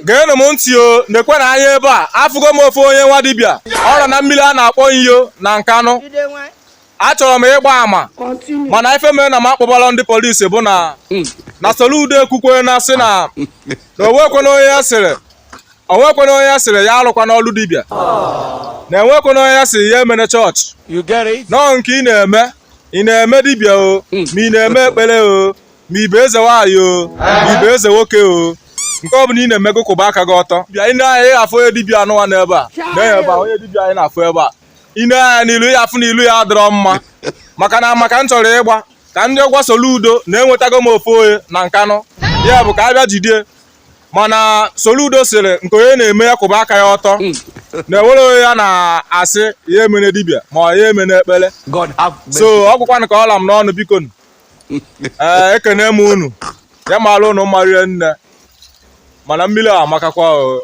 Geenụ m ntị o, nekwenụ anya ebe a. Afụgo m ofu onye nwa dibịa ọ nọ na mmiri a na-akpọ Iyo na Nkanụ. Achọrọ m ịgba ama, mana ife mere na m akpọbala ndị polisi bụ na na Soludo ekwukwe na sị na na onwekwana onye ya sịrị, onwekwana onye ya sịrị ya alụkwana ọlụ dibịa, na enwekwana onye ya sịrị ya emene chọọchị. You get it? Nọọ nke ị na-eme, ị na-eme dibịa o, ma ị na-eme ekpere o, ma ị bụ eze nwaanyị o, ma ị bụ eze nwoke o, nke ọ bụla ị na-eme, gị kwụba aka gị ọtọ. Bịa ị na-anya, ị ga-afụ onye dibịa anụwa n'ebe a na ebe a, onye dibịa anyị na-afụ ebe a. Ị na-anya n'ilu ya, afụ na ilu ya adịrọ mma, maka na maka m chọrọ ịgba ka ndị gwa Soludo na enwetago m ofu onye na Nkanụ, ya bụ ka a bịa jidie. Mana Soludo sịrị nke onye na-eme ya kwụba aka ya ọtọ, na enwere onye ya na-asị ya emene dibịa ma ọ ya emene ekpere. God have mercy. So ọ gwụkwanụ ka ọ la m n'ọnụ. Biko, ee, ekene m unu, ya mara unu mma rie nne, mana mmiri a amakakwa o.